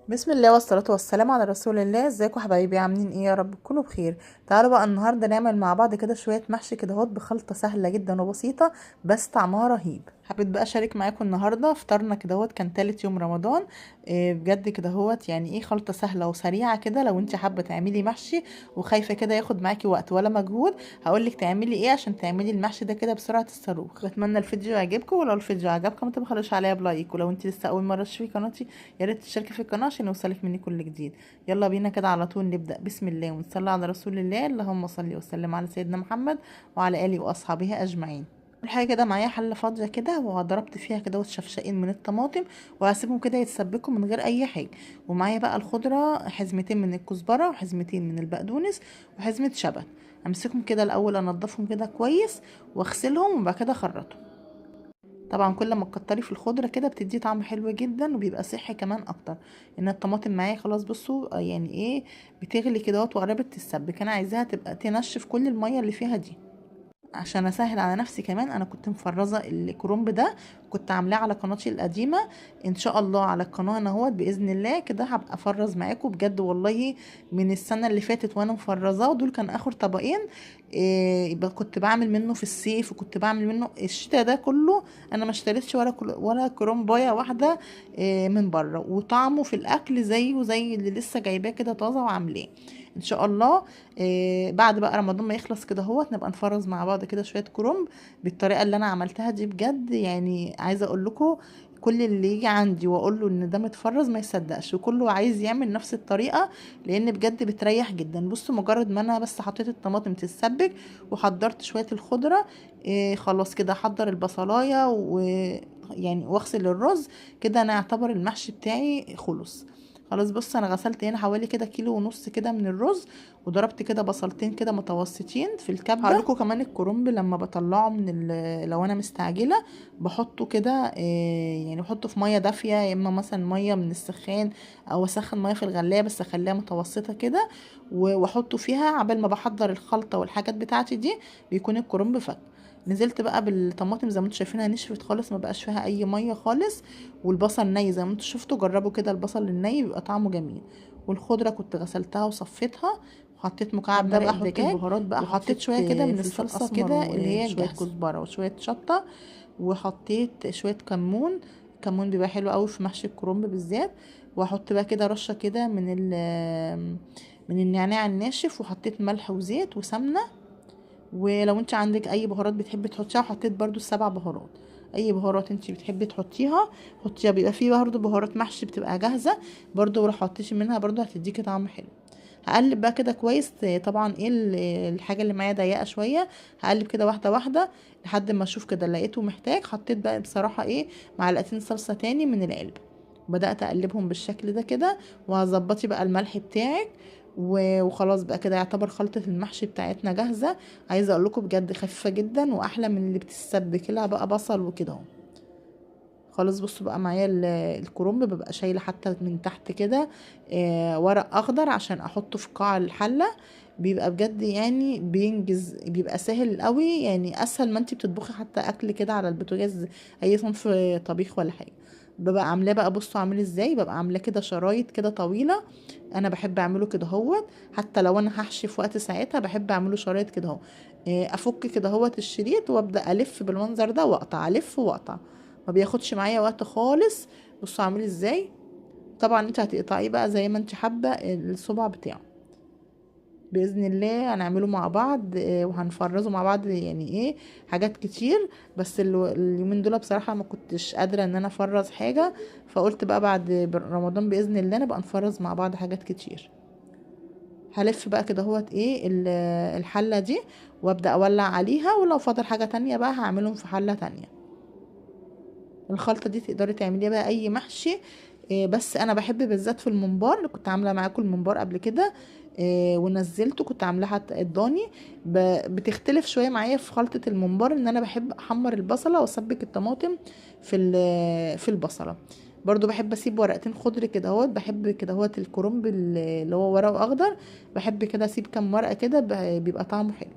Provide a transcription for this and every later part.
بسم الله والصلاة والسلام على رسول الله. ازيكم حبايبي، عاملين ايه؟ يا رب تكونوا بخير. تعالوا بقى النهارده نعمل مع بعض كده شوية محشي كده اهوت بخلطة سهلة جدا وبسيطة بس طعمها رهيب. حبيت بقى اشارك معاكم النهارده فطارنا كده اهوت، كان تالت يوم رمضان. بجد كده اهوت يعني ايه خلطة سهلة وسريعة كده. لو انت حابة تعملي محشي وخايفة كده ياخد معاكي وقت ولا مجهود، هقولك تعملي ايه عشان تعملي المحشي ده كده بسرعة الصاروخ. بتمنى الفيديو يعجبكم، ولو الفيديو عجبكم ما تبخلوش عليا ب like، ولو انت لسه اول مرة تشوفي قناتي يا ريت تشتركي في القناة عشان يوصلك مني كل جديد. يلا بينا كده على طول نبدأ. بسم الله ونصلي على رسول الله، اللهم صل وسلم على سيدنا محمد وعلى آله وأصحابه أجمعين. أول حاجة كده معايا حلة فاضية كده وضربت فيها كده شفشقين من الطماطم وهسيبهم كده يتسبكوا من غير أي حاجة. ومعايا بقى الخضرة، حزمتين من الكزبرة وحزمتين من البقدونس وحزمة شبت. امسكهم كده الأول انضفهم كده كويس واغسلهم وبعد كده اخرطهم. طبعا كل ما تكتري في الخضرة كده بتدي طعم حلو جدا وبيبقى صحي كمان اكتر. ان الطماطم معايا خلاص بصوا يعني ايه بتغلي كده وقربت تتسبك، انا عايزاها تبقى تنشف كل المية اللي فيها دي عشان اسهل على نفسي. كمان انا كنت مفرزه الكرنب ده، كنت عاملاه على قناتي القديمة، ان شاء الله على القناة انا اهوت باذن الله كده هبقى افرز معاكم بجد والله. من السنة اللي فاتت وانا مفرزاه، ودول كان اخر طبقين إيه كنت بعمل منه في الصيف وكنت بعمل منه الشتاء ده كله. انا ما اشتريتش ولا كرنبايه واحدة إيه من بره، وطعمه في الاكل زيه زي اللي لسه جايباه كده طازة وعاملاه. ان شاء الله إيه بعد بقى رمضان ما يخلص كده اهوت نبقى نفرز مع بعض كده شوية كرنب بالطريقة اللي انا عملتها دي. بجد يعني عايزه اقول لكم كل اللي يجي عندي واقول له ان ده متفرز ما يصدقش، وكله عايز يعمل نفس الطريقة لان بجد بتريح جدا. بصوا مجرد ما انا بس حطيت الطماطم تتسبك وحضرت شوية الخضرة إيه خلاص كده احضر البصلايه ويعني واغسل الرز كده، انا اعتبر المحشي بتاعي خلص خلاص. بص انا غسلت هنا حوالي كده 1.5 كيلو كده من الرز، وضربت كده بصلتين كده متوسطين في الكبه. هقول لكم كمان الكرنب لما بطلعه من لو انا مستعجلة بحطه كده إيه يعني بحطه في مية دافيه، يا اما مثلا مية من السخان او اسخن مية في الغلايه بس اخليها متوسطه كده واحطه فيها عبال ما بحضر الخلطة والحاجات بتاعتي دي بيكون الكرنب فك. نزلت بقى بالطماطم زي ما انتم شايفينها نشفت خالص، ما بقاش فيها اي مية خالص. والبصل ني زي ما انتم شفتوا، جربوا كده البصل الني بيبقى طعمه جميل. والخضره كنت غسلتها وصفيتها وحطيت مكعب مرق الدجاج، البهارات بقى وحطيت شوية كده من الصلصه كده اللي هي شوية كزبره وشوية شطه، وحطيت شوية كمون. الكمون بيبقى حلو قوي في محشي الكرنب بالذات. واحط بقى كده رشه كده من النعناع الناشف، وحطيت ملح وزيت وسمنه، ولو انت عندك اي بهارات بتحبي تحطيها. وحطيت برضو 7 بهارات، اي بهارات انت بتحبي تحطيها حطيها. بيبقى فيه برضو بهارات محشي بتبقى جاهزة برضو، لو حطيتي منها برضو هتديكي طعم حلو. هقلب بقى كده كويس. طبعا ايه الحاجة اللي معايا ضيقه شوية، هقلب كده واحدة واحدة لحد ما اشوف كده لقيته محتاج. حطيت بقى بصراحة ايه معلقتين صلصه تاني من العلبة، وبدات اقلبهم بالشكل ده كده. وهظبطي بقى الملح بتاعك وخلاص بقى كده يعتبر خلطة المحشي بتاعتنا جاهزة. عايزة اقول لكم بجد خفيفة جدا واحلى من اللي بتتسبك لها بقى بصل وكده اهو. خلاص بصوا بقى معايا الكرنب ببقى شايلة حتى من تحت كده ورق اخضر عشان احطه في قاع الحلة، بيبقى بجد يعني بينجز، بيبقى سهل قوي، يعني اسهل ما انتي بتطبخي حتى اكل كده على البوتاجاز اي صنف طبيخ ولا حاجة. ببقى عاملاه بقى بصوا عامل ازاي، ببقى عاملاه كده شرايط كده طويلة، انا بحب اعمله كده اهوت. حتى لو انا هحشي في وقت ساعتها بحب اعمله شرايط كده اهو، افك كده اهوت الشريط وابدا الف بالمنظر ده واقطع، الف واقطع، ما بياخدش معايا وقت خالص. بصوا عامل ازاي. طبعا انت هتقطعيه بقى زي ما انت حابة الصبع بتاعه. باذن الله هنعمله مع بعض وهنفرزه مع بعض يعني ايه حاجات كتير، بس اليومين دول بصراحة ما كنتش قادرة ان انا افرز حاجة، فقلت بقى بعد رمضان باذن الله نبقى نفرز مع بعض حاجات كتير. هلف بقى كده اهوت ايه الحلة دي وابدا اولع عليها، ولو فاضل حاجة تانية بقى هعملهم في حله تانية. الخلطة دي تقدري تعمليها بقى اي محشي، بس انا بحب بالذات في الممبار اللي كنت عامله معاكم الممبار قبل كده ونزلته، كنت عاملاه حتى الضاني. بتختلف شوية معايا في خلطه الممبار ان انا بحب احمر البصله واسبك الطماطم في البصله. برضو بحب اسيب ورقتين خضر كده اهوت، بحب كده اهوت الكرنب اللي هو ورقة اخضر، بحب كده اسيب كام ورقة كده بيبقى طعمه حلو.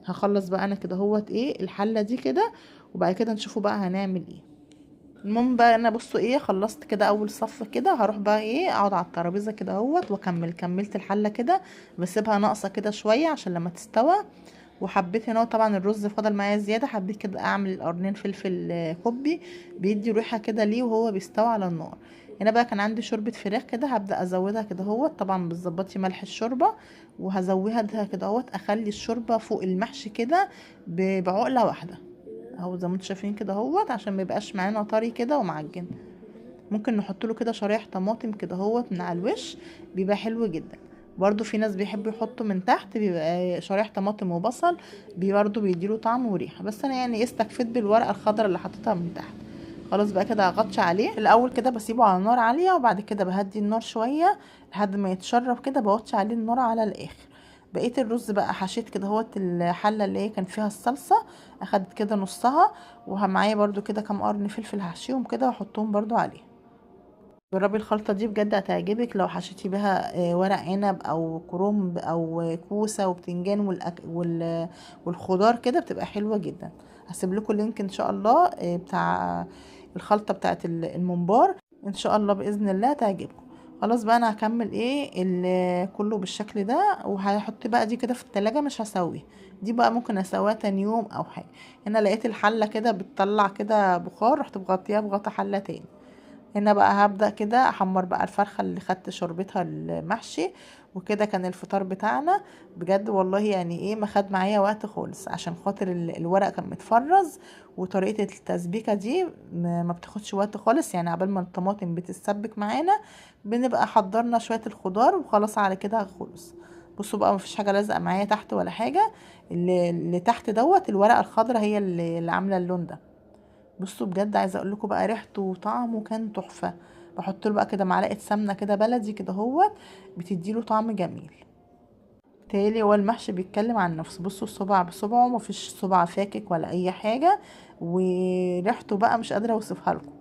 هخلص بقى انا كده اهوت ايه الحلة دي كده، وبعد كده نشوفوا بقى هنعمل ايه. المهم بقى انا بصوا ايه، خلصت كده اول صف كده، هروح بقى ايه اقعد على الترابيزة كده اهوت واكمل. كملت الحلة كده، بسيبها ناقصه كده شوية عشان لما تستوى. وحبيت هنا طبعا الرز فضل معايا زيادة، حبيت كده اعمل قرنين فلفل كوبي بيدي ريحه كده ليه وهو بيستوى على النار. هنا بقى كان عندي شوربة فراخ كده، هبدا ازودها كده اهوت، طبعا بتظبطي ملح الشوربة، وهزودها كده اهوت، اخلي الشوربة فوق المحشي كده بعقله واحدة اهو زي ما انتم شايفين كده اهوت، عشان ما يبقاش معانا طري كده ومعجن. ممكن نحط له كده شرايح طماطم كده اهوت من على الوش، بيبقى حلو جدا. برضو في ناس بيحبوا يحطوا من تحت، بيبقى شرايح طماطم وبصل، برضو بيديله طعم وريحه، بس انا يعني استكفيت بالورقة الخضراء اللي حطيتها من تحت. خلاص بقى كده هغطش عليه الاول كده، بسيبه على نار عالية، وبعد كده بهدي النار شوية لحد ما يتشرب كده، بوطي عليه النار على الاخر. بقية الرز بقى حشيت كده اهوت الحلة اللي هي كان فيها الصلصه، اخدت كده نصها، ومعايا برضو كده كام قرن فلفل هحشيهم كده واحطهم برضو عليه. جربي الخلطة دي بجد هتعجبك، لو حشيتي بها ورق عنب او كرنب او كوسة وبتنجان والخضار كده، بتبقى حلوة جدا. هسيب لكم ال link ان شاء الله بتاع الخلطة بتاعت الممبار، ان شاء الله باذن الله تعجبكم. خلاص بقى انا هكمل ايه كله بالشكل ده، وهحط بقى دي كده في التلاجة، مش هسويه دي بقى، ممكن اسويها تاني يوم او حاجة. هنا لقيت الحلة كده بتطلع كده بخار، رحت مغطيها بغطا حله تاني. هنا بقى هبدأ كده احمر بقى الفرخة اللي خدت شوربتها المحشي. وكده كان الفطار بتاعنا بجد والله، يعني ايه ما خد معايا وقت خالص، عشان خاطر الورق كان متفرز، وطريقة التسبيكة دي ما بتاخدش وقت خالص، يعني عبال ما الطماطم بتتسبك معانا بنبقى حضرنا شوية الخضار وخلاص على كده خالص. بصوا بقى مفيش حاجة لازقة معايا تحت ولا حاجة، اللي تحت دوت الورقة الخضراء هي اللي عاملة اللون ده. بصوا بجد عايزه اقول لكم بقى ريحته وطعمه كان تحفة. بحط له بقى كده معلقه سمنه كده بلدي كده اهوت، بتدي له طعم جميل. تالي هو المحشي بيتكلم عن نفسه. بصوا الصبع بصبعه، مفيش صبع فاكك ولا اي حاجة، وريحته بقى مش قادرة اوصفها لكم.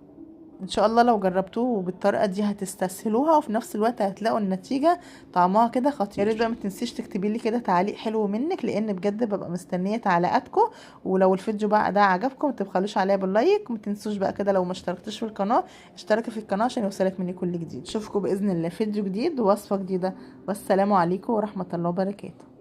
ان شاء الله لو جربتوه بالطريقة دي هتستسهلوها، وفي نفس الوقت هتلاقوا النتيجة طعمها كده خطير. يا ريت بقى ما تنسيش تكتبي لي كده تعليق حلو منك، لان بجد ببقى مستنيه تعليقاتكم. ولو الفيديو بقى ده عجبكم ما تبخلوش عليا بال like، وما تنسوش بقى كده لو ما اشتركتوش في القناة اشتركي في القناة عشان يوصلك مني كل جديد. اشوفكم باذن الله فيديو جديد ووصفه جديدة، والسلام عليكم ورحمة الله وبركاته.